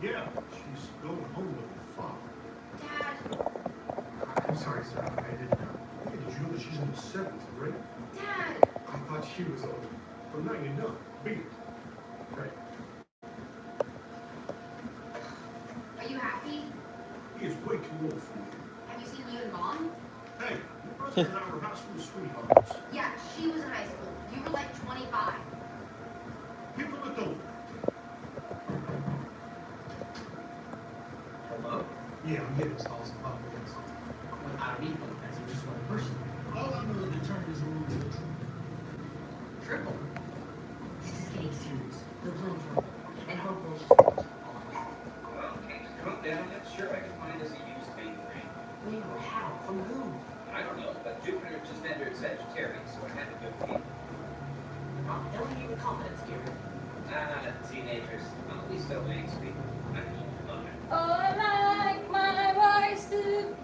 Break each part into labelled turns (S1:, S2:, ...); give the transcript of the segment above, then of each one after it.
S1: Yeah, she's going home with her father.
S2: Dad.
S3: I'm sorry, sir. I didn't know.
S1: Hey, did you know that she's in the seventh grade?
S2: Dad.
S3: I thought she was older.
S1: Well, now you know. Beat it.
S3: Right.
S2: Are you happy?
S1: He is way too old for you.
S2: Have you seen you and Mom?
S1: Hey, your brother and I were high school sweethearts.
S2: Yeah, she was in high school. You were like 25.
S1: People that don't.
S4: Hello?
S3: Yeah, I'm getting calls and compliments.
S4: Well, I don't need both guys, I'm just one person.
S5: All I know is the term is a little bit triple.
S4: Triple.
S6: This is getting serious. The blame trouble. And her bullshit.
S7: Well, can't just come down. I'm sure I can find us a used mainframe.
S6: Where? How? From who?
S7: I don't know, but Jupiter just entered Sagittarius, so I had a good feeling.
S6: I'm telling you with confidence, Gary.
S7: Ah, teenagers, I'm always so angsty. I'm old.
S8: Oh, I like my voice to.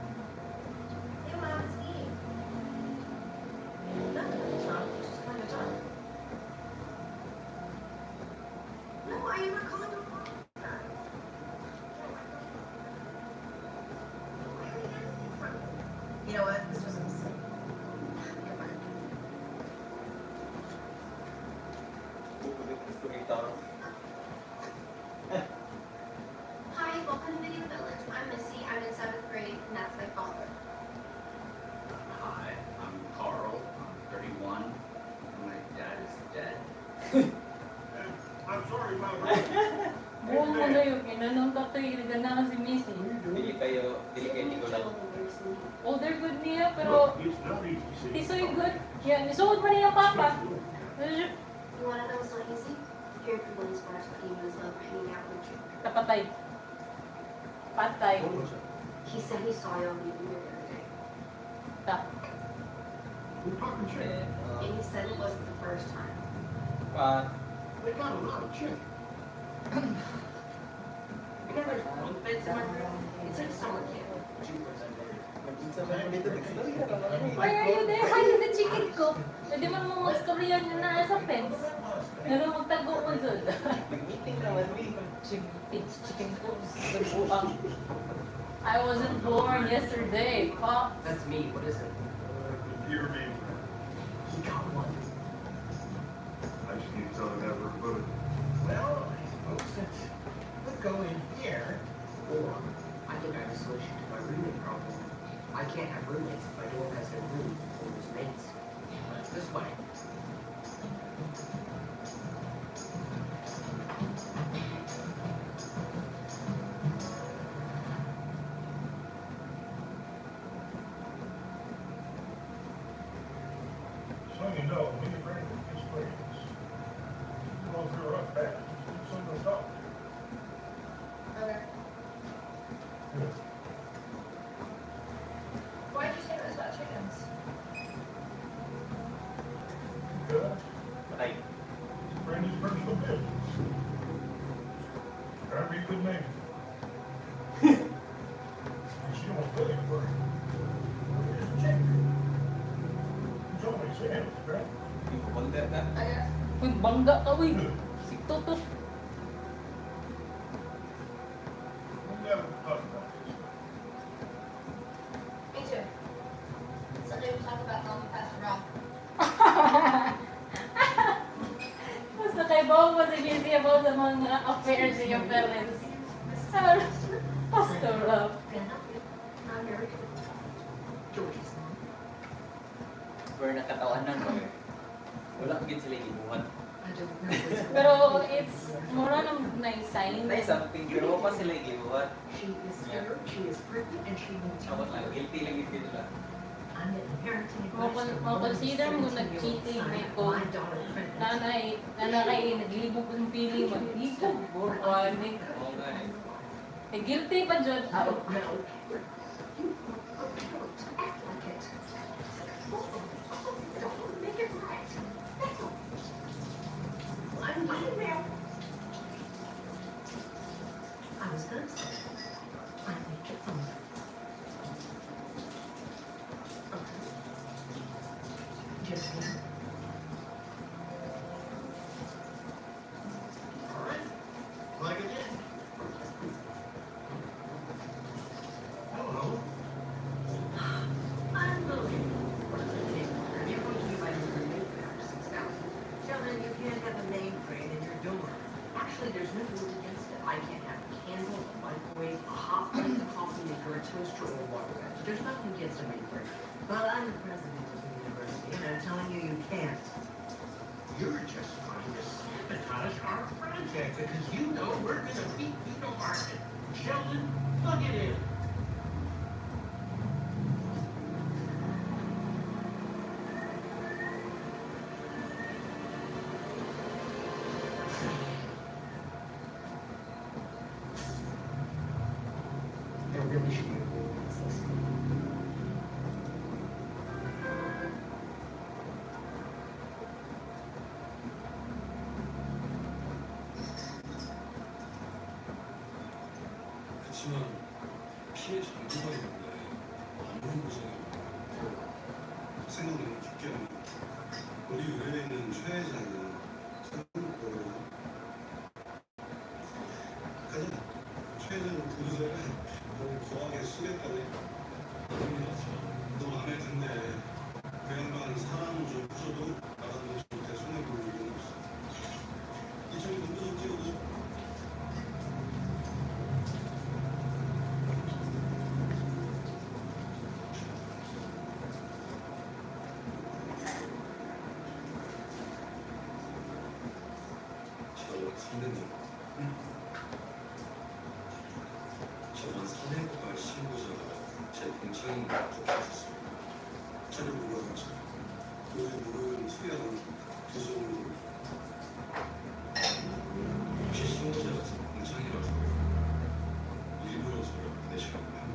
S2: Hey, Mom, it's me.
S6: Nothing at the time. Just kind of done.
S2: No, I am not calling your father. No, I already got everything from you.
S6: You know what? This was a mistake. Goodbye.
S4: Gusto.
S2: Hi, welcome to Video Village. I'm Missy. I'm in seventh grade, and that's my father.
S7: Hi, I'm Carl. I'm 31. My dad is dead.
S1: I'm sorry, my brother.
S8: Buong mo na yun, kinanong tatay, ganahan si Missy.
S7: Dili kayo tigulang.
S8: Older good niya, pero
S1: Look, it's not easy, see.
S8: tisoy good. Yeah, nisuod man niya papa.
S2: You wanna know what's not easy? Hearing from Willie Sparks about you and his lover hanging out with Jupiter.
S8: Napatay. Patay.
S1: What was that?
S2: He said he saw you on the the other day.
S8: Ta.
S1: We're talking chicken.
S2: And he said it wasn't the first time.
S1: They got a lot of chicken.
S6: You know there's bunk beds in my room? It's like summer camp.
S8: Why are you there? Why did the chicken cook? Pwede mo namang magstorya niya na sa fence. Ano magtago mo dun?
S4: Nag-meeting naman, we.
S8: Chicken, chicken coops. Nagbuang. I wasn't born yesterday. Pop.
S4: That's me. What is it?
S1: Computer mainframe.
S6: He got one.
S1: I just need to tell them that we're voting.
S5: Well, I suppose that's, we'll go in here.
S6: Or I think I have a solution to my roommate problem. I can't have roommates if my dorm has no room for those mates. This way.
S1: So you know, me and Brandon are just friends. We're going through a rough patch. Just need someone to talk to.
S2: Okay.
S1: Good.
S2: Why'd you say it was about chickens?
S1: Because
S4: Patay.
S1: it's Brandy's personal business. Trying to be a good neighbor. And she don't want to tell anybody. Well, here's the chicken. It's only sandwich, right?
S7: Yung bangga ka.
S2: I guess.
S8: Uy, bangga ka, uy. Si Toto.
S1: We'll never talk about this.
S2: Me too. Sunday we talk about Mom and Pastor Rob.
S8: Basta kay Bob mo si busy about sa mga affairs ng iyong parents. Pastor Rob.
S6: I'm married to George's mom.
S4: Pero nakatawanan ba eh? Wala ko sila gibuhat.
S6: I don't know what's going
S8: Pero
S6: on.
S8: it's mura nang nice sign.
S4: Nay something, pero wala pa sila gibuhat.
S6: She is scared, she is pregnant, and she needs
S4: Ako
S6: help.
S4: lang, guilty lang yun sila.
S6: I'm getting parenting advice from
S8: Mo-consider mo
S6: 17-year-old
S8: nag-cheating
S6: son,
S8: may ko.
S6: my daughter pregnant.
S8: Nanay, nanay naglibog ang feeling mo. Libog, burwanig.
S4: Oo nga eh.
S8: Eh, guilty pa dyan.
S6: I don't know. You don't act like it. Don't make it right. That's all. I'm getting there. I was gonna say, I think it's on. microwave, a hot plate, a coffee maker, a toaster, or a waterbed. There's nothing against somebody break.
S9: Well, I'm the president of the university, and I'm telling you, you can't.
S5: You're just trying to sabotage our project because you know we're gonna beat you to market. Sheldon, plug it in.
S6: There really should be a rule against this.
S10: 그렇지만 피해 정보가 있는데 아무런 보상이 없고 생각 너무 깊게 합니다. 우리 의뢰에 있는 최 회장은 생각보다 가자. 최 회장은 보조자가 너무 거하게 쓰겠다네. 너 마음에 든대. 그 양반 사람 좀 부셔도 나가는 절대 손해 볼 일은 없어. 이쪽에 먼저 좀 찍어도. 저 선배님. 저번 사내고발 신고자가 제 동창인 걸 적혀있었습니다. 저를 물어봤죠. 우리 물은 수양 두종. 혹시 신고자가 제 동창이라서 일부러 저를 보내신 건가요?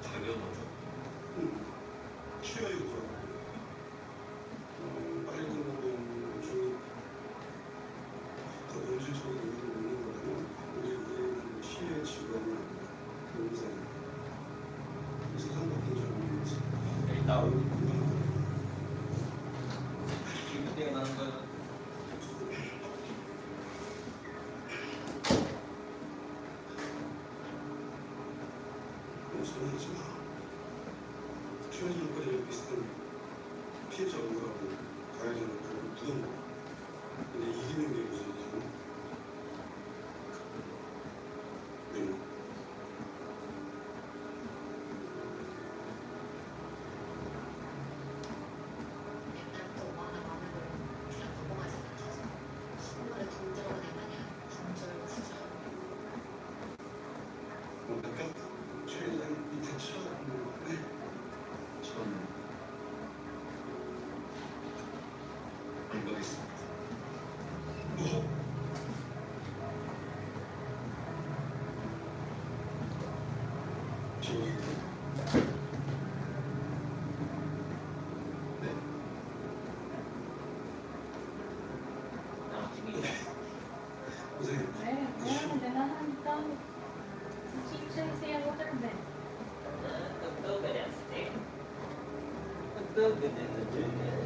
S10: 당연하죠. 응. 취하에 돌아가고. 빨리 끝나면 좀 더 본질적인 의미를 묻는 거라면 우리 의뢰는 피해 직원은 용산 세상 바뀐 줄 모르겠어.
S4: Ay, tao.
S10: 금방
S4: Hindi ka nang gano'n.
S10: 너무 전화하지 마. 최현진까지 비슷한 피해자 우울하고 가해자는 결국 누가 먹어. 근데 이기는 게 우선이잖아. 네.
S2: 옛날부터 오만한 마음으로 그냥 넘어가지 못해서 신문에 돈 들어간 애 마냥 단절 구절.
S10: 뭔가 최 회장 밑에 쳐다보는 거 같네. 저는 안 가겠습니다. 뭐? 저 네.
S4: Sige.
S10: 고생했다.
S8: Eh, meron, ganahan ka. Si Chicha siya waterbed.
S4: Tugtog ka na, stick. Tugtog ka na sa chicken.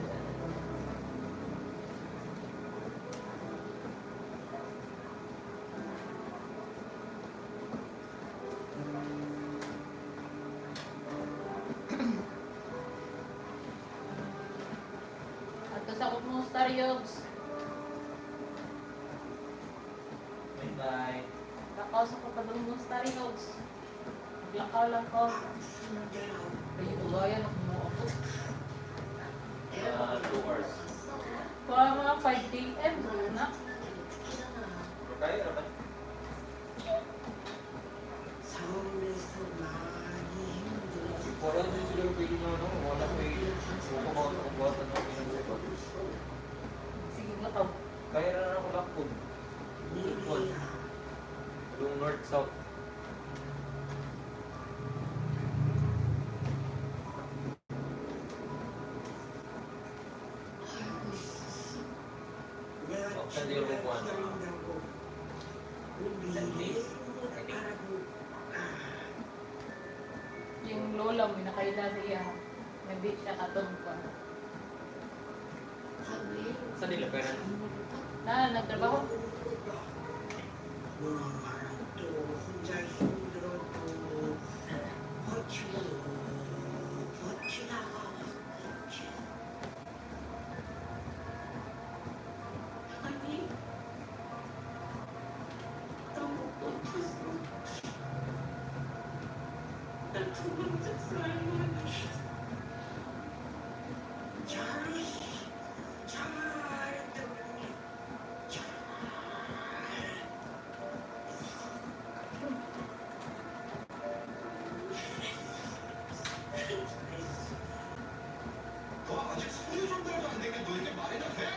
S8: At sa mo Star Yogs.
S4: Bye-bye.
S8: Lakaw sa kapadong mo Star Yogs. Maglakaw lang ko. Ay, ulayan ako mo ako.
S4: 2 hours.
S8: Kuha mga 5 a.m. na.
S4: Pero kaya naman.
S9: 서울에서 많이 힘들었어.
S4: Wala din sila pwede na ano. Wala ko eh. Wala ko mga kabuhatan ng pinag-upa.
S8: Sige, lakaw.
S4: Kaya na ako lakon.
S9: 미리야.
S4: Yung north-south.
S9: 알고 있었어. 내가
S4: 어, 근데 이거
S9: 정말
S4: 뭐 하나?
S9: 기다린다고 우리
S4: 10 days?
S9: 미래를 알아보.
S8: Yung lola mo, nakaila sa iya. Nabit siya katong ko.
S4: Sa nila pero
S8: Na, nagtrabaho.
S9: 뭐 또 혼자 힘들어도 버티고 버티다가 버티. 아니.
S4: 두 번째 삶은
S10: 너 아직 서류 전달도 안 된 게 너에게 말이나 돼?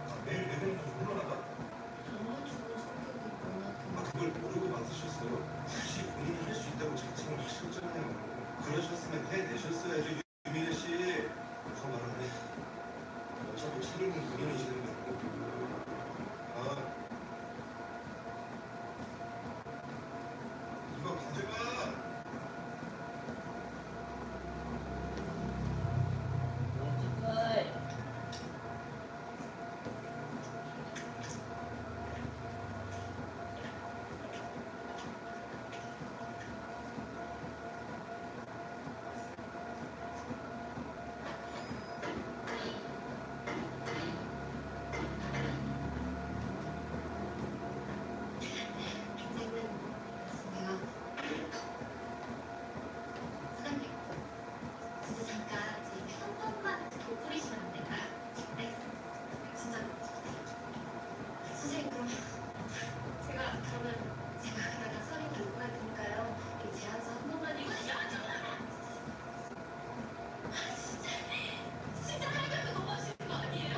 S10: 아, 내일 내일은 올라가.
S2: 정말 좋은 성격이
S10: 아,
S2: 워낙에
S10: 그걸 모르고 맡으셨어요. 굳이 본인이 할 수 있다고 자칭을 하셨잖아요. 그러셨으면 해내셨어야죠, 유미애 씨. 더 말하네. 어차피 책임은 본인이 지는 거고. 아, 이거 가져가.
S4: Chikoy.
S2: 팀장님, 내가 사장님, 진짜 잠깐 제 한 번만 더 뿌리시면 안 될까요? 네, 진짜. 선생님 그럼 제가 그러면 제가 그러다 서류 들고 갈 테니까요. 이 제안서 한 번만 읽어주시면. 아, 진짜 진짜 할말도 너무 하시는 거 아니에요?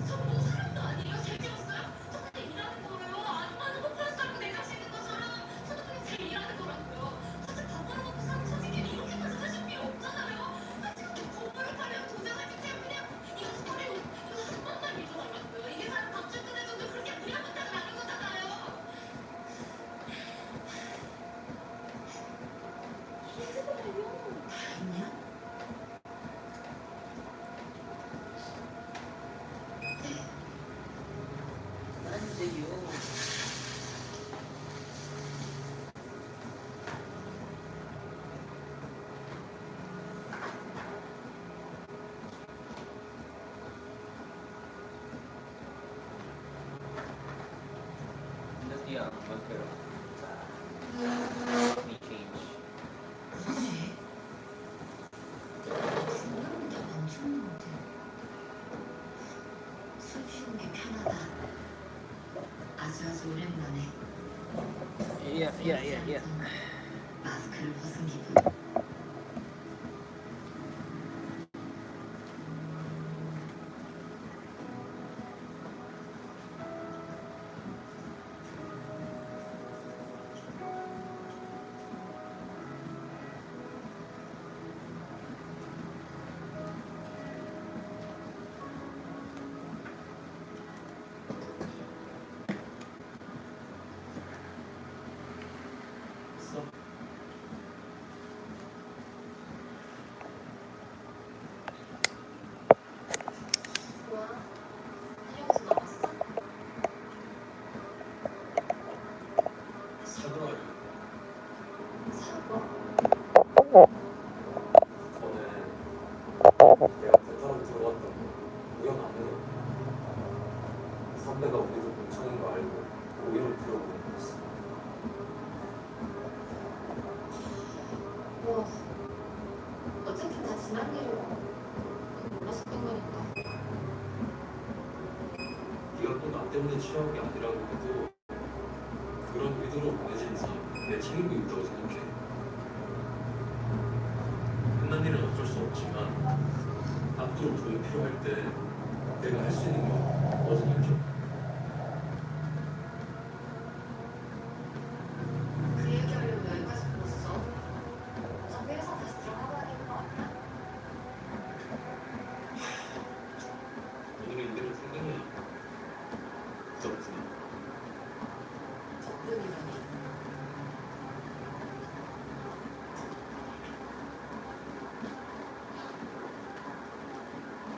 S2: 저 뭐 사람도 아니에요? 잘 키웠어요? 저 그냥 일하는 거예요. 아줌마는 못 팔았다고 내 자식 있는 것처럼 저도 그냥 제 일하는 거라고요. 같이 밥 벌어먹고 사는 처지끼리 이렇게까지 하실 필요 없잖아요. 같이 그렇게 건물을 팔려고 도장을 찍세요. 그냥 이거 서류 이거 한 번만 읽어달라고요. 이게 사람 밥줄 뜯을 정도 그렇게 무리한 부탁을 하는 거잖아요. 다 있냐?
S4: Nandiyo. Hindi ang magkaroon sa may change.
S2: 뭐지? 분명히 다 멈췄는데. 숨 쉬는 게 편하다. 아주 아주 오랜만에.
S4: Yeah.
S2: 마스크를 벗은 기분.
S10: 있어.
S2: 뭐야? 활용소 나왔어?
S10: 사과하려.
S2: 사과?
S11: 전에 내가 베테랑 들어갔던 거 우연 아니에요. 선배가 우리도 동창인 거 알고 고의로 들어보낸 거였어.
S2: 뭐 어차피 다 지난 일이고 넌 몰랐었던 거니까.
S11: 네가 꼭 나 때문에 취한 게 아니라고 해도 그런 의도로 보내진 이상 내 책임도 있다고 생각해. 끝난 일은 어쩔 수 없지만 앞으로 도움이 필요할 때 내가 할 수 있는 건 뭐든 할게.
S2: 그 얘기하려고 여기까지 불렀어. 어차피 회사 다시 들어가봐야 되는 거 아니야?
S11: 오늘은 이대로 퇴근이야. 덕분에.
S2: 덕분이라니.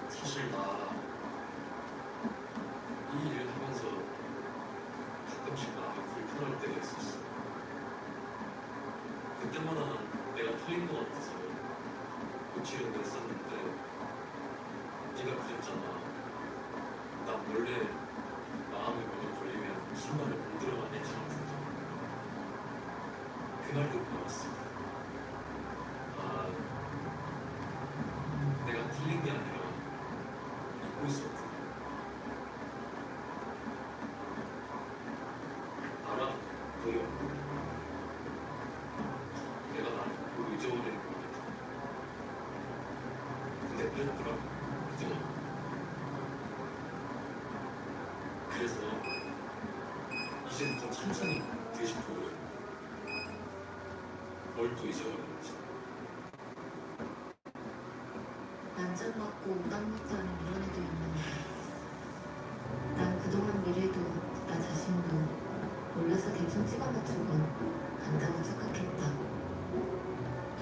S11: 사실 나 이 일을 하면서 가끔씩 마음이 불편할 때가 있었어. 그때마다 내가 털린 것 같아서 고치려고 했었는데 네가 그랬잖아. 나 몰래 마음이 먼저 걸리면 무슨 말을 못 들어간 애처럼 굴다고. 보여. 내가 나를 잊어버리는 것 같아. 근데 그랬더라. 그죠? 그래서 이젠 더 천천히 되짚어보려. 뭘 또 잊어버렸는지.
S2: 난장 맞고 오답 못하는 이런 애도 있는데 난 그동안 미래도 나 자신도 몰라서 대충 찍어 맞춘 건 안다고 착각했다.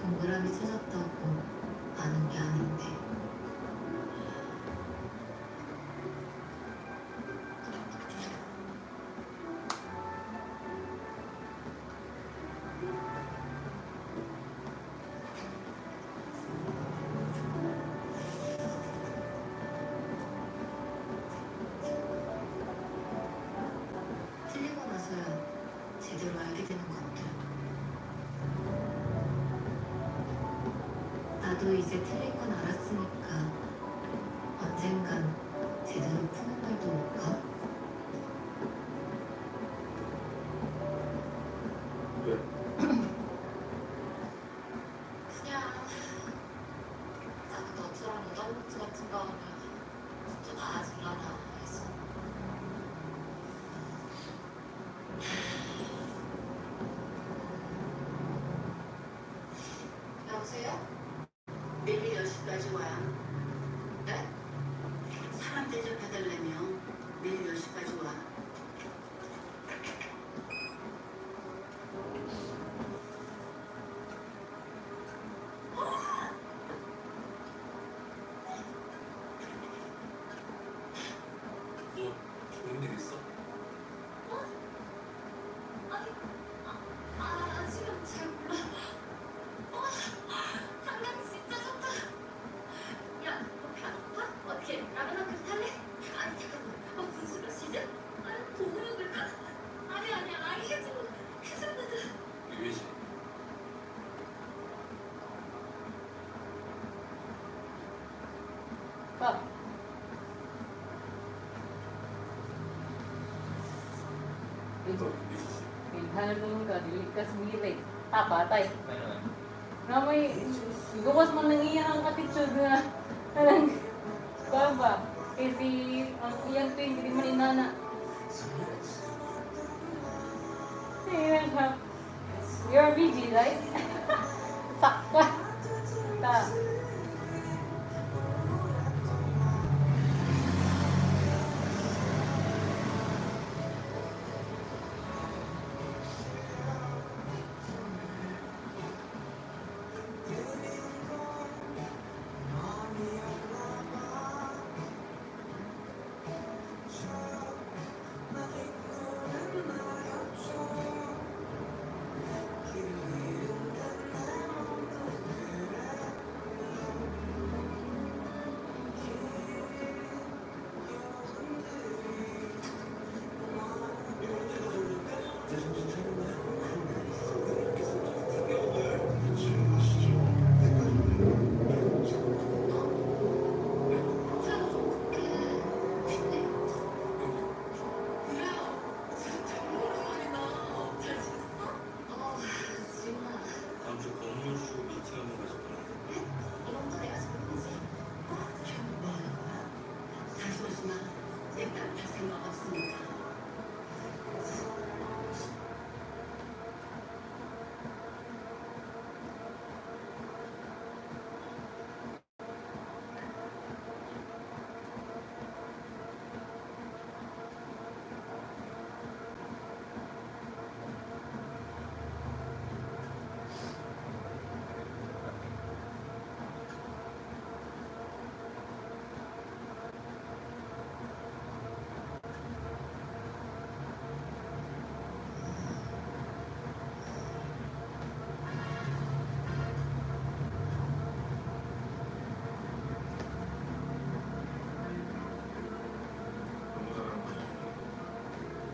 S2: 동그라미 찾았다고 아는 게 아닌데. 틀리고 나서야 제대로 알게 되는 것들. 나도 이제 틀린 건 알았으니까 언젠간 제대로 푸는 날도 올까?
S11: 왜?
S2: 그냥 나도 너처럼 오답노트 같은 거 하면 좀 나아질라나 해서. 여보세요?
S9: 내일 10시까지 와.
S2: 네?
S9: 사람 대접해달라며 내일 10시까지 와.
S11: 뭐 좋은 일 있어?
S2: 아니, 아, 지금 잘 몰라. 와, 한강 진짜 좋다. 야, 너 배 안 고파? 어떻게 라면 한 그릇 할래? 아니, 잠깐만. 분수 몇 시지? 아니, 돈 먹을까? 아니, 아니야. 아니, 해주면
S11: 유해진.
S8: Pa.
S11: 너 유해진.
S8: Ilhanon ka, dili ka sumiri. Tapatay.
S4: Ano eh?
S8: Na may, gawas man nang iya ang attitude na, anang, kuwan ba? Kasi, ang iyang twin, hindi man inana. Ayun siya. You're BG, right? Sakwa. Ta.
S2: 평소에도 좀 그렇게 쉽네. 그래요. 진짜 오랜만이다. 잘 지냈어? 어, 지훈아.
S11: 다음 주 건물주 미팅 한번 가실까?
S2: 이건 또 내가 잘못이지.
S9: 결국 뭐 하는 거야? 다시 오지 마. 내딸탈 생각 없으니까.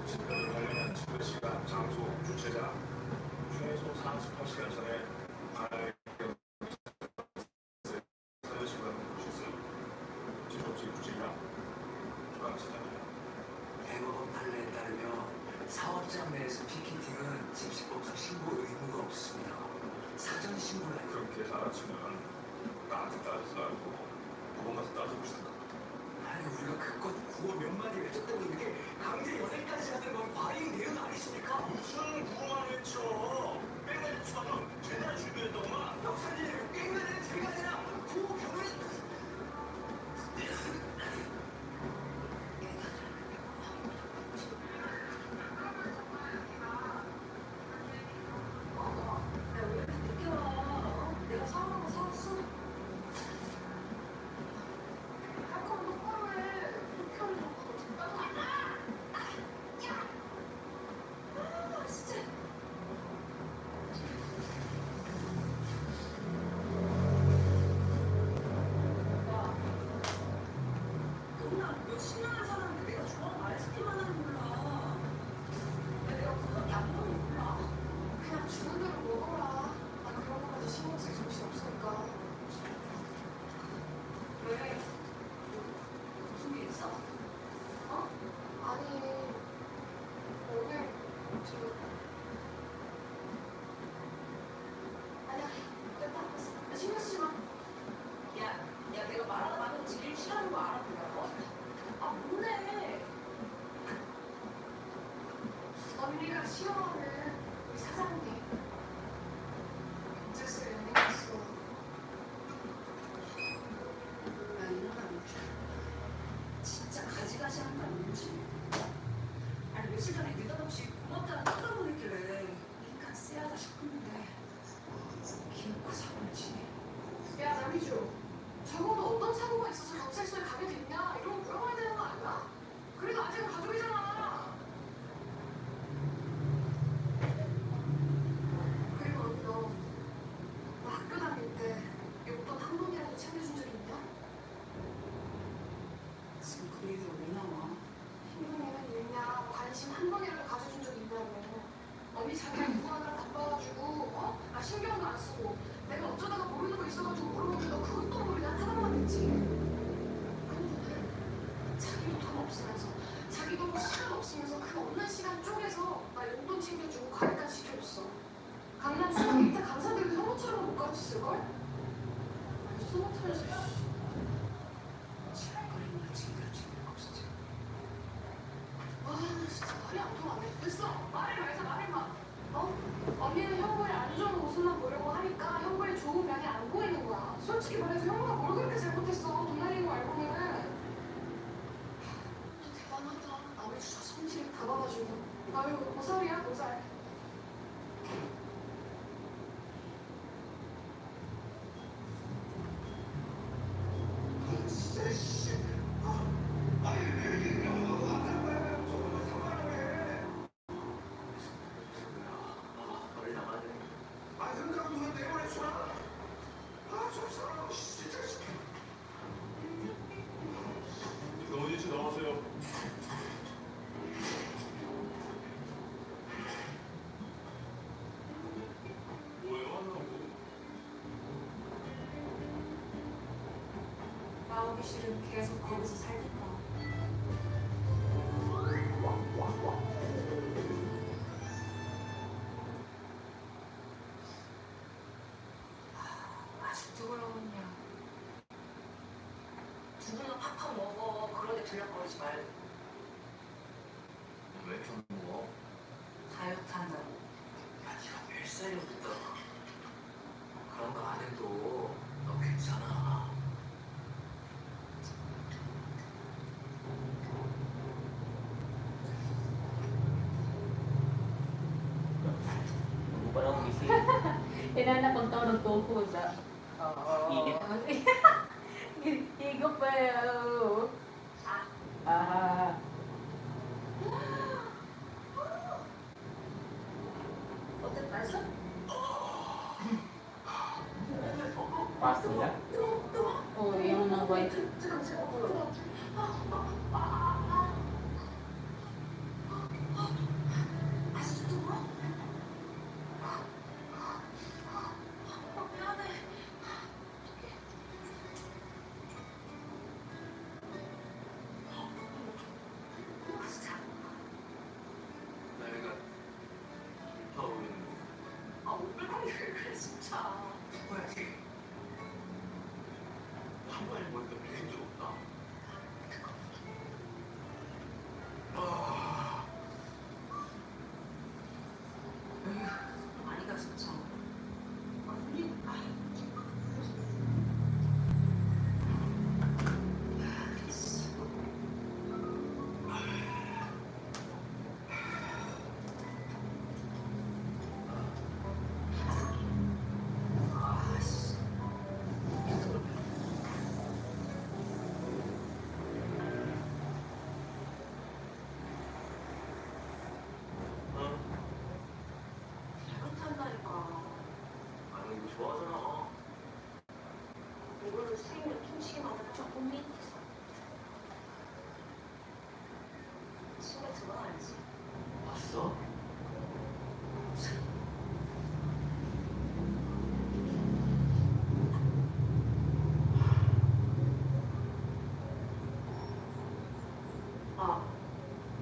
S1: 집회와 관련한 집회 시간, 장소, 주최자 최소 48시간 전에 관할 경찰서에 신고하는 것이 지속지 주최자 중앙시장입니다.
S6: 대법원 판례에 따르면 사업장 내에서 피켓팅은
S10: 알았지만 나한테 따지지 말고 법원 가서 따져보시든가.
S3: 아니 우리가 그것 구호 몇 마디 외쳤다고 이렇게 강제 연애까지 하는 건 과잉 대응 아니십니까?
S1: 무슨 구호만 외쳐? 맨날 처럼 제대로 준비했더구만.
S3: 역사님 깽가리는 제가 아니라 구호 변호인.
S2: 야, 왜 이렇게 늦게 와? 어? 내가 사오는 거 사왔어? 할 거면 똑바로 해. 그렇게 하면 너 아! 야! 아, 진짜. 야, 너나 몇십 년을 살았는데 내가 좋아하는 아이스크림 하나를 몰라. 야, 내가 그거밖에 안 먹는 몰라. 그냥 주는 대로 먹어라. 나 그런 거까지 신경 쓸 정신 없으니까. 왜? 무슨 일 있어? 어? 아니, 오늘 저 아니야, 됐다. 나 신경 쓰지 마. 야, 야, 내가 말하다 말면 제일 싫어하는 거 알아, 뭐라고? 아, 뭔데? 언니가 싫어하는 우리 사장님. 경찰서에 연행했어. 야, 이누나 민주. 진짜 가지가지 한다, 민주. 아니, 며칠 전에 느닷없이 고맙다는 탁을 보냈길래 인간 쎄하다 싶었는데 기어코 사고를 치네. 야, 남희주. 적어도 어떤 사고가 있어서 경찰서에 가게 됐냐? 이런 거 물어봐야 되는 거 아니야? 그래도 아직은 가족이잖아. 그리고 언니 너, 너 학교 다닐 때 용돈 한 번이라도 챙겨준 적 있냐?
S9: 지금 그 얘기가 왜 나와?
S2: 힘든 일은 있냐? 관심 한 번이라도 가져준 적 있냐고. 언니 자기가 공부하느라 바빠가지고 어? 나 신경도 안 쓰고 내가 어쩌다가 모르는 거 있어가지고 물어보는데 너 그것도 모르냐 타박만 했지. 형부는 자기도 돈 없으면서 자기도 시간 없으면서 그 없는 시간 쪼개서 나 용돈 챙겨주고 과외까지 시켜줬어. 강남 수학 일타 강사들도 형부처럼 못 가르쳤을걸? 아니 20살에서
S9: 지랄거리는 제대로 챙길 것이지.
S2: 와 진짜 말이 안 통하네. 됐어. 말을 말자 말을 마. 어? 언니는 형부의 안 좋은 모습만 보려고 하니까 형부의 좋은 면이 안 보이는 거야. 솔직히 말해서 형부가 뭘 그렇게 잘못했어. 돈 날린 거 알고는. 하, 너 대단하다. 남의 주사 성질이 다 봐가지고. 아유 고살이야 고살.
S1: 진짜 씨. 아니 왜 이렇게 영어가 저거 사과를 해.
S11: 너를 나가야 돼.
S1: 아 현장 누가 내보내주라. 아저 사람 진짜 씨.
S10: 너희 씨 나오세요. 뭐예요 안 나오고?
S8: 나오기 싫으면 계속 거기서 살겠다.
S6: 아직도 그러냐. 두부나 팍팍 먹어. 그런데 들락거리지 말고.
S11: 왜 이렇게 안 먹어?
S6: 다이어트 한다고.
S11: 야, 네가 몇 살이었다. 그런 거 안 해도 너 괜찮아.
S4: Hindi pa lang gising.
S8: Inana kung tawag ng tofu sa. Oo.
S4: Init.
S8: Higop pa eh. Oo. Ah.
S2: 어때 맛있어?
S4: Pasto niya?
S2: 뜨거워 뜨거워.
S8: Oh, yung mga white.
S2: 잠깐 잠깐 뜨거워. 아직도 뜨거워? 아, 미안해. 어떡해. 진짜.
S11: 나이가 타오르는 거.
S2: 아, 오글거리 왜 그래, 진짜.
S11: 먹어야지.
S2: 아,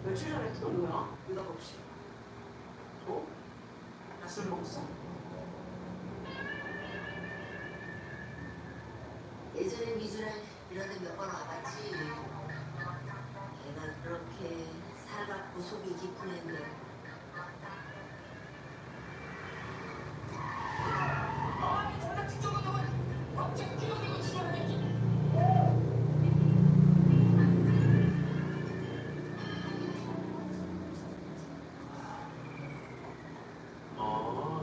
S6: 며칠 전에 또 뭐야? 느닷없이. 어? 나술 먹었어?
S9: 예전에 미주랑 이런 데 몇 번 와봤지. 걔가 그렇게 살갑고 속이 깊은 앤데.
S11: 아,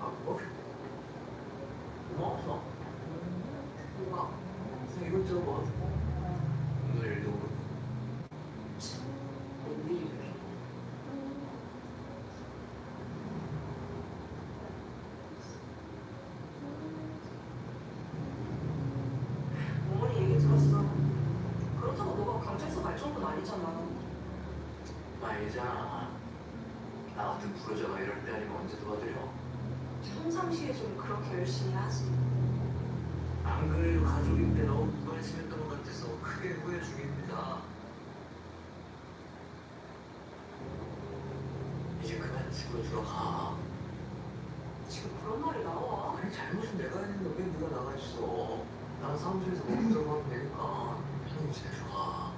S11: 아 뭐? 고마웠어.
S6: 뭐가?
S11: 그냥 이것저것 뭐. 오늘 일도 그렇고.
S6: 웬일이래? 어머니 얘기 들었어. 그렇다고 너가 경찰서 갈 정도는 아니잖아.
S11: 나 알잖아. 나 같은 불효자가 이럴 때 아니면 언제 도와드려?
S6: 평상시에 좀 그렇게 열심히 하지.
S11: 안 그래도 가족인데 너무 무관심했던 것 같아서 크게 후회 중입니다. 이제 그만 집으로 들어가.
S6: 지금 그런 말이 나와.
S11: 아니 잘못은 내가 했는데 왜 네가 나가 있어? 나는 사무실에서 먹고 자고 하면 되니까 편히 집에 들어가.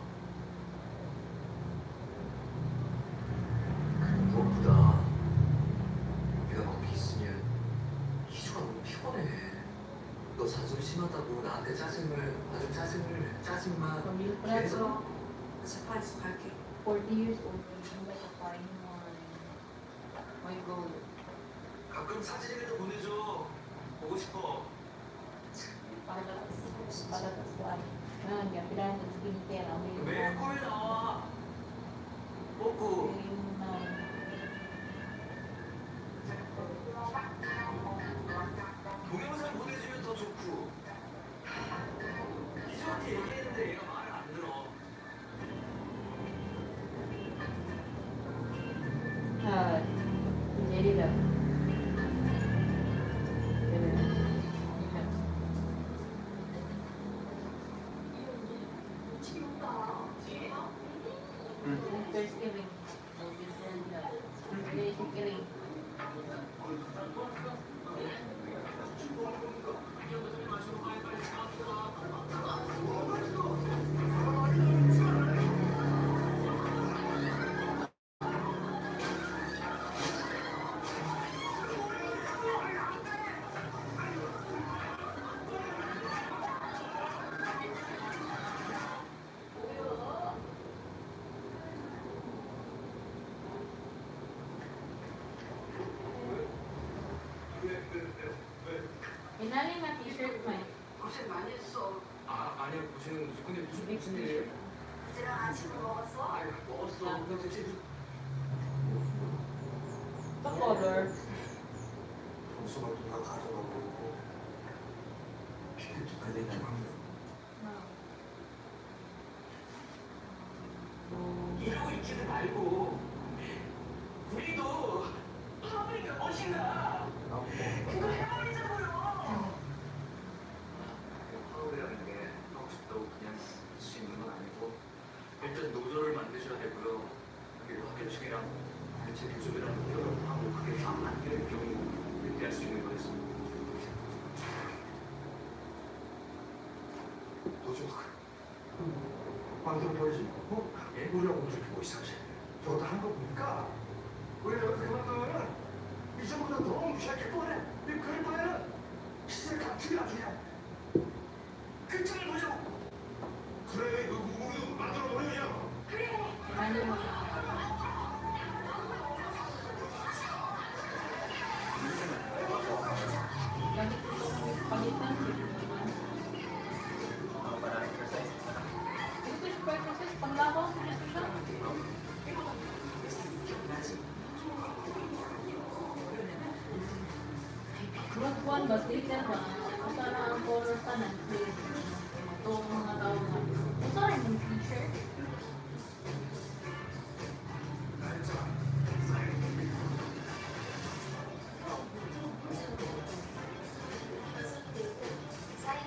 S11: 그리고 무엇보다 네가 거기 있으면 희주가 너무 피곤해. 너 잔소리 심하다고 나한테 짜증을 아주 짜증을 짜증만
S8: Pamilya pala
S11: 계속
S8: to.
S6: 재판에서 갈게.
S8: 40 years old. Yung like a fine wine. My goal.
S3: 가끔 사진이라도 보내줘. 보고 싶어.
S8: Palatas. Palatas ko ay. Ah, gapilan ng skincare. Ang may
S3: 매일 꿈에 나와. 뽀꾸. 동영상 보내주면 더 좋고. 희주한테 얘기했는데 얘가 말을 안 들어.
S8: Ah, jelly lang. Ganun. Thirsty ring. Thirsty ring. Inali na t-shirt man.
S6: 고생 많이 했어.
S11: 아 아니요 고생은 무슨 근데 무슨 일이에요?
S9: 그랑 아침을 먹었어?
S11: 아 먹었어. 근데 대체
S8: Ito color.
S10: 점수가 누가 가져가 버리고
S11: 비교도 되나?
S3: 이러고 있지도 말고 우리도 파브리카 멋인가 그거 해버리자고요.
S11: 파업이라는 게 하고 싶다고 그냥 할 수 있는 건 아니고 일단 노조를 만드셔야 되고요. 그리고 학교 측이랑 대체 교수들이랑 협업하고 그게 다 안 되는 경우 그때 할 수 있는 거였어요.
S10: 노조 만들어 버리지. 어?
S11: 예?
S10: 우리하고 그렇게 뭐 이상하지? 저것도 한 거 보니까 우리 여기서 그만두면은 이 정보다 너무 무시할 게 뻔해. 이 그럴 바에는 시세 감축이 나중에 끝장을 보자고. 그래, 그 우리도 만들어 버려 그냥.
S8: Inali mo. Gamit ko palitan.
S4: Para exercise.
S8: Ito siya pa exercise. Panglabaw. Ito siya. Group 1 ba? Sticker ba? Usa na ang color tanan. Ito ang mga tao nga. Usa rin yung t-shirt.
S9: 사인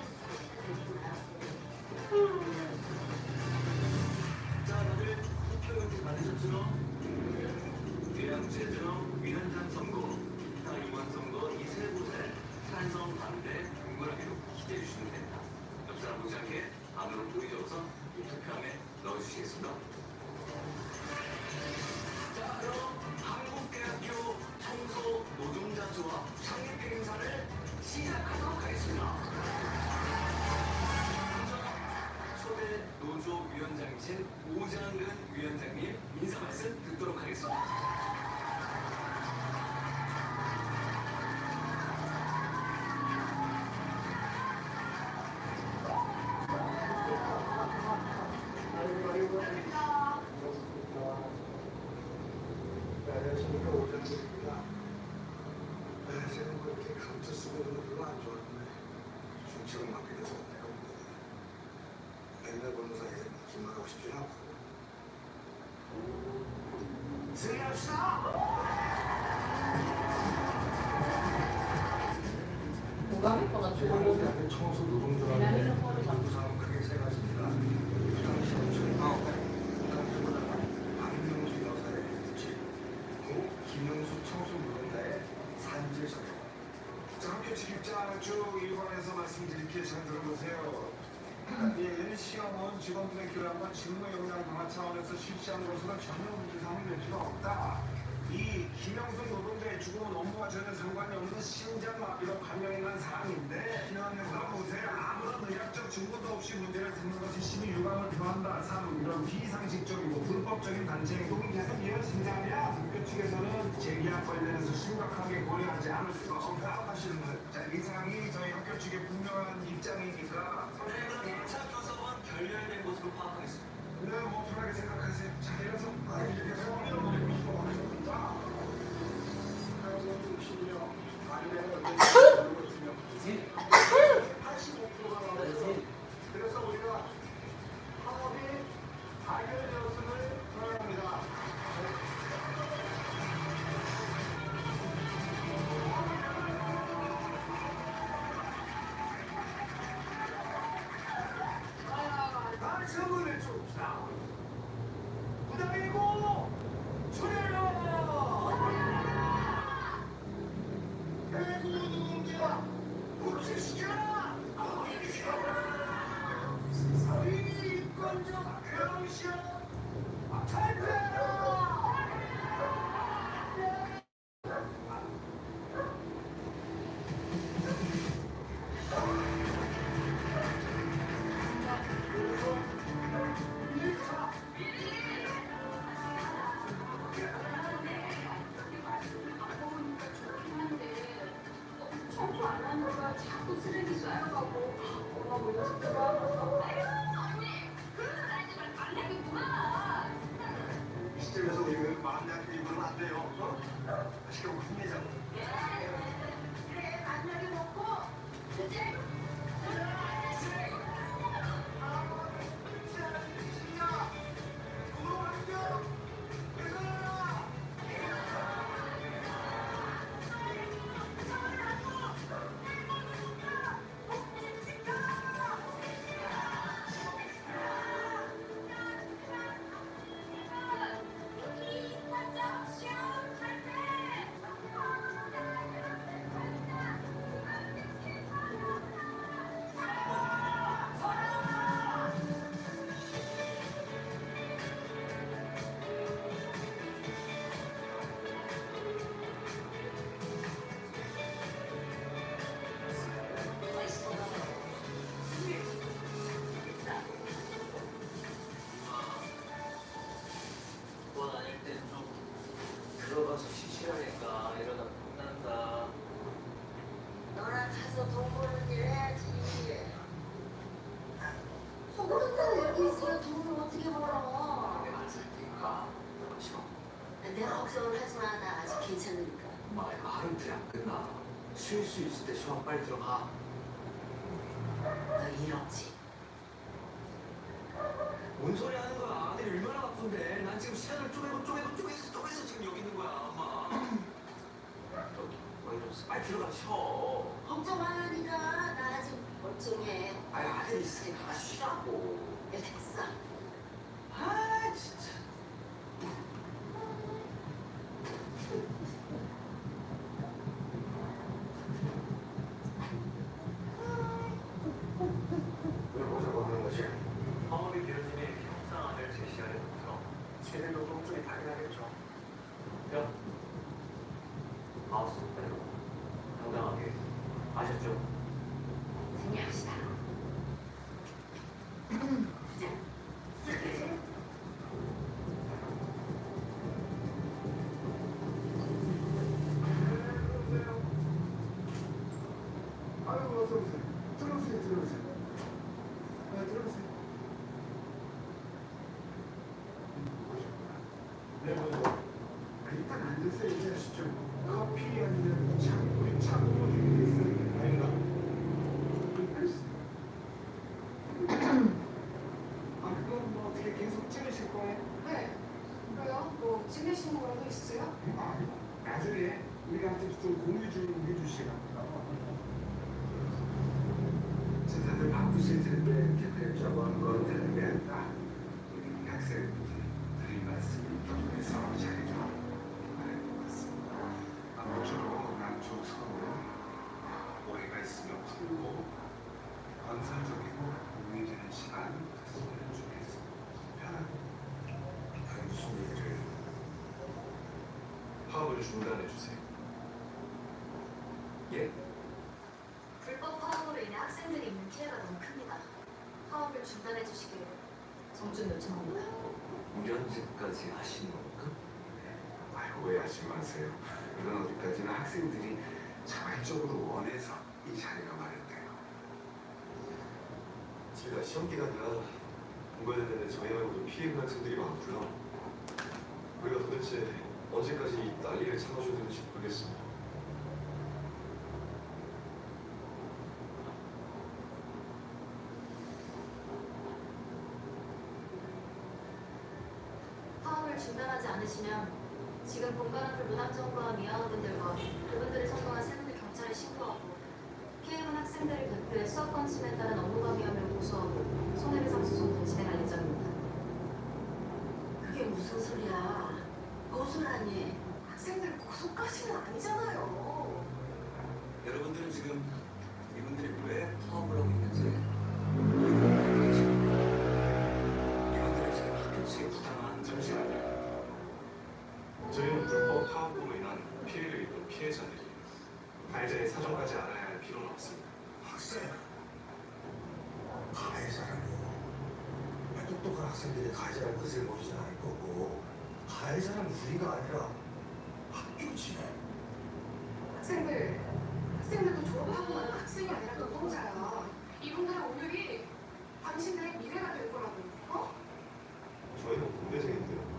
S3: 재정, 위원장 선거, 기타 임원 선거 이 세 곳에 찬성, 반대, 동그라미로 기재해 주시면 됩니다. 옆 사람 보지 않게 안으로 보이 적어서 이 투표함에 넣어주시겠습니다. 자, 그럼 한국대학교 청소 노동자 조합 창립 행사를 시작하도록 하겠습니다. 먼저 초대 노조 위원장이신 오장근 위원장님 인사 말씀 듣도록 하겠습니다.
S10: 네, 안녕하십니까. 오장근입니다. 네, 제가 뭐 이렇게 감투 쓰고 있는 거 별로 안 좋아하는데 중책을 맡게 돼서 내가 뭐 맨날 보는 사이에 긴 말하고 싶진 않고.
S8: Mugamit pa nga siya.
S10: 한국대학교 청소 노동조합의 요구사항은 크게 세 가지입니다. 부당시험 처리, 부당해고당 박명수 여사의 구직, 고 김영수 청소 노동자의 산재 처리.
S12: 자, 학교 측 입장을 쭉 일관해서 말씀드릴게요. 잘 들어보세요. 예, 시험은 직원들의 교양과 직무 역량 강화 차원에서 실시한 것으로 전혀 문제삼을 여지가 없다. 이 김영승 노동자의 죽음은 업무와 전혀 상관이 없는 심장마비로 판명이 난 사항인데, 들어보세요. 아무런 의학적 증거도 없이 문제를 삼는 것이 심히 유감을 표한다. 3. 이런 비상식적이고 불법적인 단체 행동은 계속 이어진다면 학교 측에서는 재계약 관련해서 심각하게 고려하지 않을 수가 없다.
S10: 하시는 분.
S12: 자, 이상이 저희 학교 측의 분명한 입장이니까
S3: 네, 그럼 1차 교섭은 결렬된 것으로 파악하겠습니다.
S12: 네, 뭐 편하게 생각하세요. 자, 이래서 아, 이렇게 자, 85%가 나왔어요. 그래서 우리가 파업이 가결되었음을 선언합니다. 반성을 줍시다. 부당해고 줄여라! 해고 노동자 복수시켜라! 비인권적 괴로시험 탈퇴하라!
S2: 먹으니까 좋긴 한데 청소 안 하니까 자꾸 쓰레기 쌓여가고 엄마 몰라서 그거 아유 언니 그런 소리 하지 말고 안 하겠구나.
S10: 이 시점에서 우리 마음대학교 입으면 안 돼요. 어? 시켜고 힘내자고.
S2: 그래, 만나게 먹고 그치?
S4: 원 아닐 땐 좀 들어가서 쉬시라니까. 이러다 혼난다.
S9: 너랑 가서 돈 버는 일 해야지. 맨날 여기 있으면 돈을 어떻게 벌어?
S11: 내가 안 살테니까 너가 쉬어.
S9: 내가 걱정을 하지 마. 나 아직 괜찮으니까.
S11: 엄마 이거 하루 이틀이 안 끝나. 쉴 수 있을 때 쉬어. 빨리 들어가.
S9: 너 일 없지?
S3: 뭔 소리 하는 거야? 아들이 얼마나 바쁜데? 난 지금 시간을 쪼개고 쪼개고 쪼개서 쪼개서 지금 여기 있는 거야, 엄마.
S11: 너 이러면서 빨리 들어가 쉬어.
S9: 걱정 말라니까. 나 아직 멀쩡해.
S11: 아니 아들 있으니까 쉬라고.
S9: 야, 됐어.
S11: 아 진짜.
S12: 쟤들도 똥줄이 발견하겠죠.
S11: 야, 마우스 빼고 당당하게 아셨죠?
S9: 정리합시다. 부장, 시작해주세요.
S12: 네, 아유, 어서 오세요. 들어오세요, 들어오세요. 네, 들어오세요. 네, 먼저. 아, 일단 앉으세요. 이제 커피 아니면 차, 우리 차 준비돼 있으니까.
S10: 아닙니다.
S12: 아, 그건 뭐 어떻게 계속 찍으실 거예요?
S13: 네. 왜요? 뭐 찍으시는 거라도 있으세요?
S12: 아, 나중에 우리한테 좀 공유 좀 해주시라. 다들 바쁘실 텐데 이렇게 뵙자고 한 건 다른 게 아니라 우리 학생분들 드릴 말씀이 있다고 해서 자리를 마련해 봤습니다. 아무쪼록 양쪽 서로 오해가 있으면 풀고 건설적이고 도움이 되는 시간 됐으면 좋겠습니다. 편하게.
S10: 아니, 무슨 얘기를. 파업을 중단해 주세요.
S11: 예?
S2: 불법 파업으로 인해 학생들이 입는 피해가 너무 큽니다. 파업을 중단해 주시길 정준 요청합니다.
S3: 우련제까지 하시는 겁니까?
S12: 아이고, 오해하지 마세요. 이건 어디까지나 학생들이 자발적으로 원해서 이 자리가 마련돼요.
S10: 제가 시험 기간이라 공부해야 저희 말고도 피해 입은 학생들이 많고요. 우리가 도대체 언제까지 이 난리를 참아줘야 되는지 모르겠습니다.
S2: 파업을 중단하지 않으시면 지금 본관 앞을 무단점거한 미화원분들과 그분들이 선거한 세 분을 경찰에 신고하고 피해본 학생들을 대표해 수업권 침해에 따른 업무방해 혐의로 고소하고 손해배상 소송도 진행할 예정입니다.
S9: 그게 무슨 소리야? 고소라니.
S13: 학생들 고소까지는 아니잖아요.
S3: 여러분들은 지금 이분들이 왜 파업을 하고 있는지 이유를 알고 계십니까? 이분들은 지금 학교 측에 부당한
S10: 잠시만요. 저희는 불법 파업으로 인한 피해를 입은 피해자들이 가해자의 사정까지 알아야 할 필요는 없습니다.
S1: 학생, 가해자라뇨. 아, 똑똑한 학생들이 가해자라는 뜻을 모르진 않을 거고, 가해자는 우리가 아니라 학교 측.
S13: 학생들, 학생들도 졸업하고 나면 학생이 아니라 노동자야. 이분들의 오늘이 당신들의 미래가 될 거라고. 어?
S10: 저희는 공대생인데요.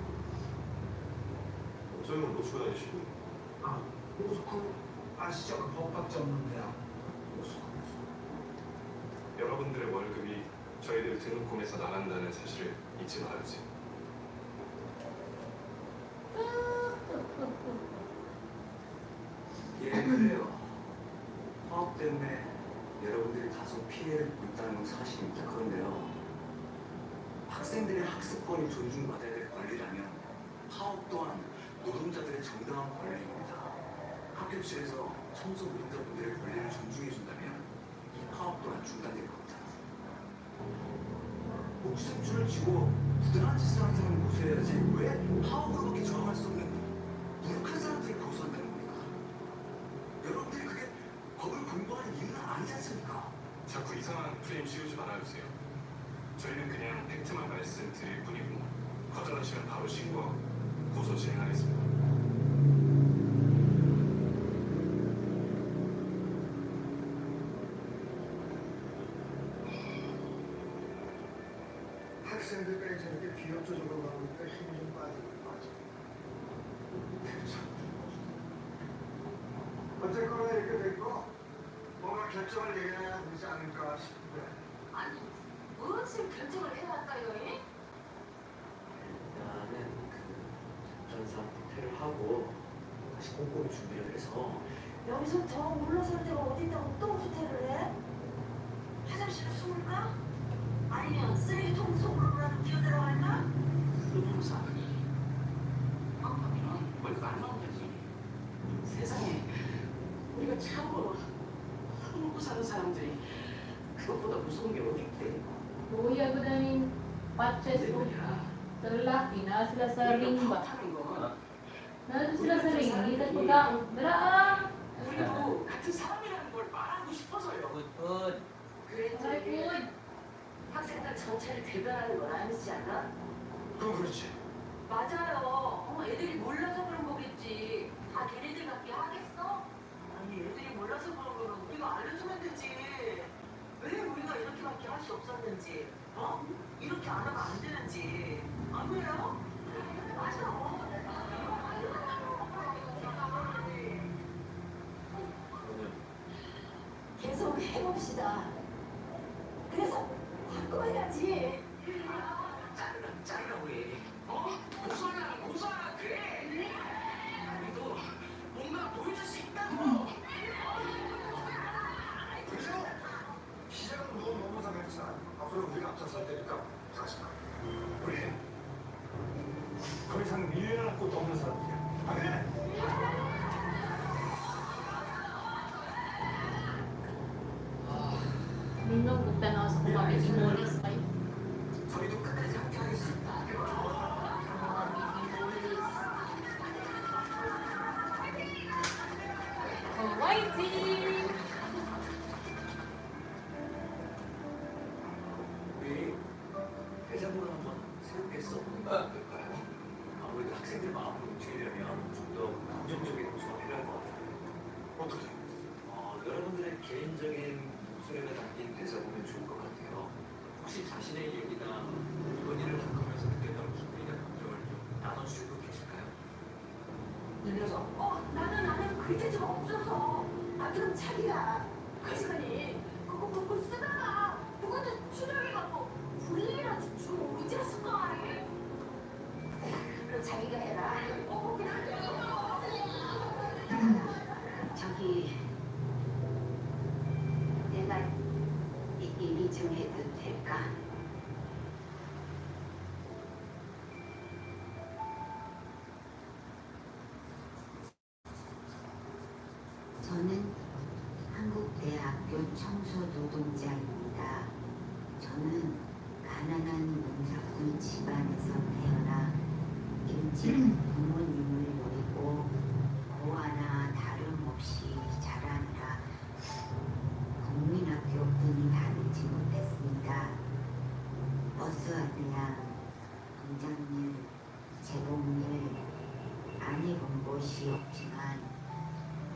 S10: 저희는 뭐 주고 다니시고요?
S12: 아, 로스쿨 아시죠? 그 법학 전문대학. 로스쿨.
S10: 여러분들의 월급이 저희들 등록금에서 나간다는 사실을 잊지 말아주세요.
S3: 예, 그래요. 파업 때문에 여러분들이 다소 피해를 보고 있다는 건 사실입니다. 그런데요, 학생들의 학습권이 존중받아야 될 권리라면 파업 또한 노동자들의 정당한 권리입니다. 학교 측에서 청소 노동자분들의 권리를 존중해준다면 이 파업 또한 중단될 겁니다. 목숨줄을 쥐고 부당한 짓을 하는 사람을 고소해야지 왜 파업으로밖에 저항할 수 없는 무력한 사람들을 고소한다는 겁니까? 여러분들이 그게 법을 공부하는 이유는 아니지 않습니까?
S10: 자꾸 이상한 프레임 씌우지 말아주세요. 저희는 그냥 팩트만 말씀드릴 뿐이고 거절하시면 바로 신고하고 고소 진행하겠습니다.
S12: 학생들까지 저렇게 비협조적으로 나오니까 힘이 좀 빠지고 빠지고. 참. 어쨌거나 이렇게 됐고 뭔가 결정을 내려야 되지 않을까 싶은데.
S2: 아니, 무슨 결정을 해야 할까요? 잉?
S11: 일단은 그 전사 후퇴를 하고 다시 꼼꼼히 준비를 해서
S9: 여기서 더 물러설 데가 어디 있다고 또 후퇴를 해? 화장실에 숨을까? 아니면 쓰레기통 속으로라도 기어들어갈까?
S7: 노동사니 파업하면 월급 안 나온다지. 세상에 우리가 참으로 하루 먹고 사는 사람들이 그것보다 무서운 게 어디 있대.
S8: Kuya ko na rin
S7: 내
S8: patches ko.
S7: 말이야.
S8: Sa lalaki, naa sila sa
S6: 우리가
S8: ring ba?
S6: 그렇다는 건
S8: Naa sila sa ring, hindi na pagkaon. Dara ah!
S6: 우리도 같은 사람이라는 걸 말하고 싶어서요.
S4: Food, food.
S8: Ay,
S9: 그래도
S8: food.
S9: 학생들 전체를 대변하는 건 아니지 않아?
S1: 그건 그렇지.
S2: 맞아요. 애들이 몰라서 그런 거겠지. 다 걔네들밖에 하겠어?
S9: 아니, 애들이 몰라서 그런 거면 우리가 알려주면 되지. 왜 우리가 이렇게밖에 할 수 없었는지, 어? 이렇게 안 하면 안 되는지. 안 그래요? 맞아.
S11: 그러면
S9: 계속 해봅시다. 그래서 바꿔야지.
S3: 자르라 자르라고 해. 어? 고소하라 고소하라 그래. 우리도 뭔가 보여줄 수 있다고.
S1: 그죠? 시작은 너 넘어서 했지만 앞으로 우리가 앞장설 테니까 다시 마. 우리 더 이상 밀려날 곳도 없는 사람이야. 안 그래?
S8: Nindot kung tanaw sa kung baby mollies kayo.
S3: 저희도 끝까지 함께 하겠습니다.
S8: Mga baby mollies. Oh, whitey!
S3: 우리 대자보를 한번 새롭게 써보는 건 어떨까요? 아무래도 학생들 마음을 움직이려면 좀 더 긍정적인 요소가 필요할 것 같아요.
S1: 어떻게?
S3: 여러분들의 개인적인 목소리가 담긴 대사보면 좋을 것 같아요. 혹시 자신의 얘기나 이번 일을 겪으면서 느꼈던 기분이나 감정을 좀 나눠주실 분 계실까요?
S1: 임여사.
S2: 나는 글재주가 없어서. 아, 그럼 자기가 그 시간에 그거 쓰다가 누구한테 추적해갖고 불일이라도 주고 어찌했을 거 아니?
S9: 그럼 자기가 해라.
S2: 그래.
S9: 저기 내가 얘기 좀 해도 될까? 저는 한국대학교 청소노동자입니다. 저는 가난한 농사꾼 집안에서 태어나 일찍 부모님을 모리고 고아나 다름없이 자라느라 국민학교뿐 다니지 못했습니다. 버스 안내야 공장일, 재봉일 안 해본 곳이 없지만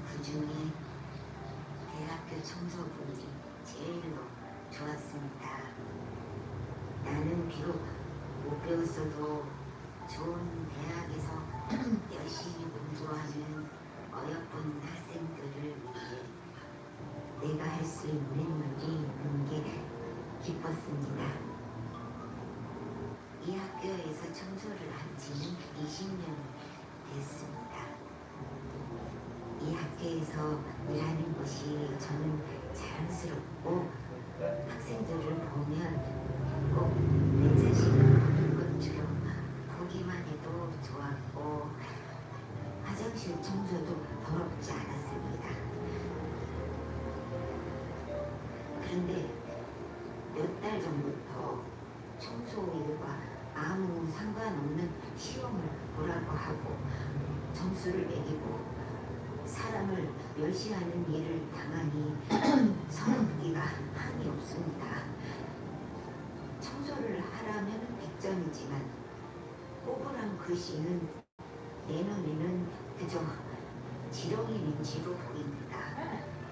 S9: 그 중에 대학교 청소부이 제일로 좋았습니다. 나는 비록 못 배웠어도 좋은 대학에서 열심히 공부하는 어여쁜 학생들을 위해 내가 할 수 있는 일이 있는 게 기뻤습니다. 이 학교에서 청소를 한 지는 20년이 됐습니다. 이 학교에서 일하는 것이 저는 자랑스럽고 학생들을 보면 꼭 내 자식을 보는 것처럼 보기만 해도 좋았고 화장실 청소도 더럽지 않았습니다. 그런데 몇 달 전부터 청소 일과 아무 상관없는 시험을 보라고 하고 점수를 매기고 사람을 멸시하는 일을 당하니 서럽기가 한이 없습니다. 청소를 하라면 100점이지만 꼬부랑 글씨는 내 눈에는 그저 지렁이 민지로 보입니다.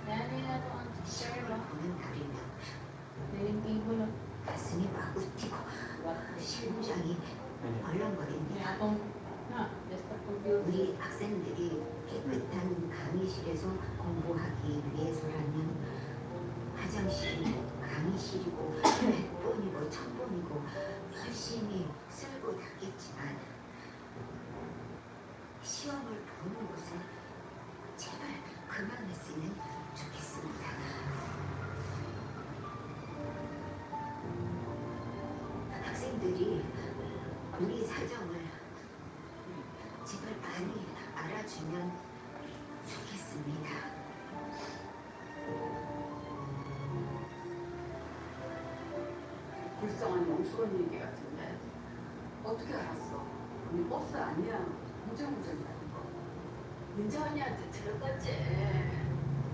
S8: Ah, dali na to ang chair
S9: 시험을
S8: ba?
S9: 보는 날이면
S8: Dining table oh.
S9: 가슴이 마구 뛰고 심장이 벌렁거립니다.
S8: Atong na, desktop computer.
S9: 우리 학생들이 깨끗한 강의실에서 공부하기 위해서라면 화장실이고 강의실이고 100번이고 1000번이고 열심히 쓸고 닦겠지만 시험을 보는 것은 제발 그만했으면 좋겠습니다. 학생들이 우리 사정을 제발 많이 알아주면 좋겠습니다.
S14: 불쌍한 영수원 얘기 같은데.
S9: 어떻게 알았어? 언니 버스 아니야. 우정우정이라는 거.
S2: 은자 언니한테 들었겠지.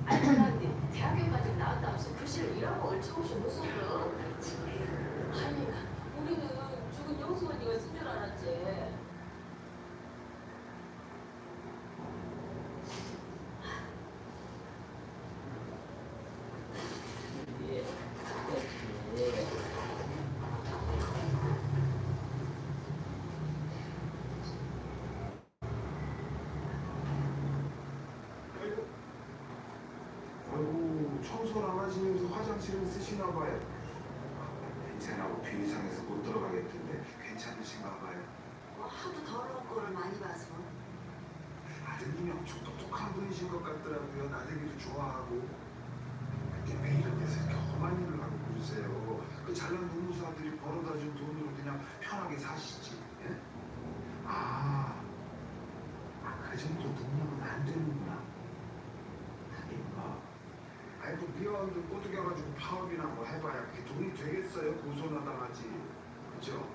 S2: 아니 언니 대학교까지 나왔다면서 교실을 일하고 얼척없이 못 써요. 아니 우리는 죽은 영수 언니가 쓴 줄 알았지.
S4: Yeah. Yeah.
S12: 아이고, 아이고, 청소를 안 하시면서 화장실은 쓰시나 봐요. 냄새나고 비위상에서 못 들어가겠던데 괜찮으신가 봐요.
S9: 뭐 하도 더러운 꼴을 많이 봐서.
S12: 아드님이 엄청 똑똑한 분이신 것 같더라고요. 나들기도 좋아하고. 근데 왜 이런 데서 이렇게 험한 일을 하고 그러세요? 그 잘난 노무사들이 벌어다 준 돈으로 그냥 편하게 사시지. 예? 아, 그 정도 능력은 안 되는구나. 하긴 뭐. 아니 뭐 미화원들 꼬드겨가지고 파업이나 뭐 해봐야 그게 돈이 되겠어요? 고소나 당하지. 그죠?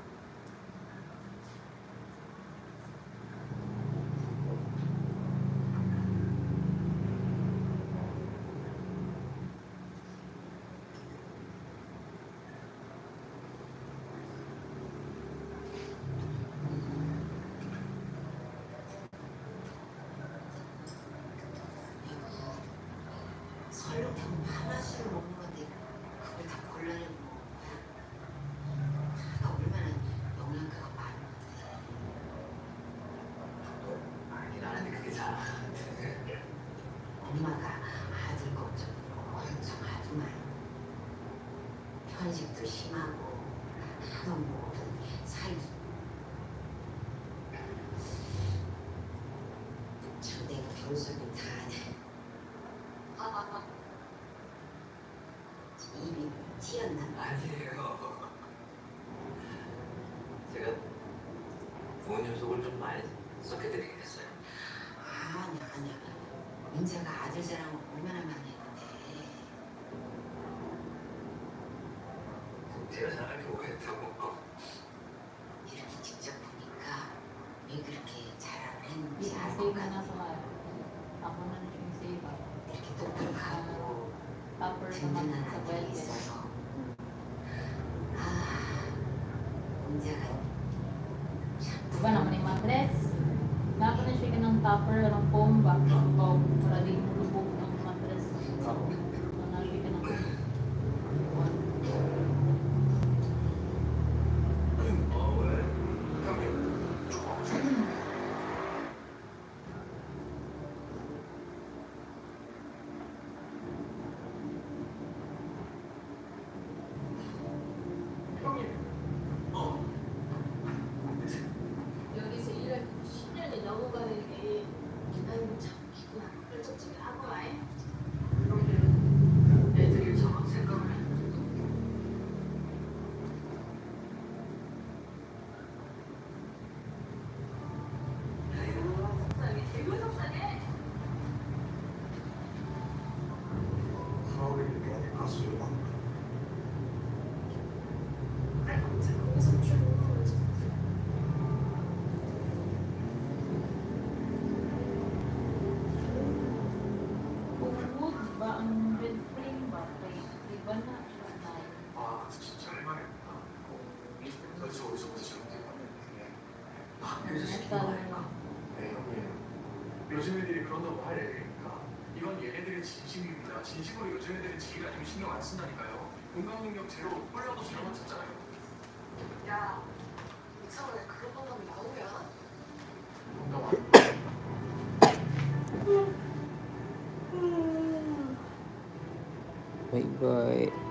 S9: 설렁탕 하나씩을 먹는 건데 그걸 다 골라내고 먹은 거야? 파가 얼마나 영양가가 많은데.
S11: 알긴 아는데 그게 잘 안 되네.
S9: 엄마가 아들 걱정 엄청 하더만. 편식도 심하고 하도 먹어도 살도. 참 내가 별소리 다 하네. 입이 튀었나?
S11: 아니에요. 제가 부모님 속을 좀 많이 썩혀드리긴 했어요.
S9: 아니야, 아니야. 민자가 아들 자랑을 얼마나 많이 했는데.
S11: 제가 잘할 게 뭐했다고.
S9: 이렇게 직접 보니까 왜 그렇게 자랑을 했는지 알 것
S8: I-save mo na
S9: 같아.
S8: sa ako na yung save ah.
S9: 이렇게 똑똑하고
S8: Topper naman
S9: 든든한
S8: sa
S9: 아들이
S8: wellness.
S9: 있어서. 아, 민자가 참
S8: Diba naman yung mattress? Nako na siya ng topper, ng foam ba? Foam, para di lubog ng mattress.
S11: Oo.
S8: So, na siya ng
S1: 어, 왜? 형님, 좋아.
S11: 형님. 어.
S2: 여기서 일할 10년이 넘어가는데 아이고 참 기분 뻘쩍지게 하고 아이.
S9: 애들이 저런 생각을 하는지도.
S2: 속상해 되게 속상해.
S13: 아이고, 자, 거기서 쭉.
S8: Kung wood ba ang bed frame ba? Kay, iba na siya na.
S1: 아, 진짜 할만했다. 도대체 어디서부터 잘못된 거야?
S11: 학교에서 시킨 거 아닐까?
S1: 네, 형님. 요즘 애들이 그런다고 할 애들입니까? 이건 얘네들의 진심입니다. 진심으로 요즘 애들은 지일 아니면 신경 안 쓴다니까요. 공감 능력 제로, 홀라도 잘못 찾잖아요.
S13: 야, 이상하게 그런 방법이 나오냐?
S1: 공감 안
S4: Bye bye.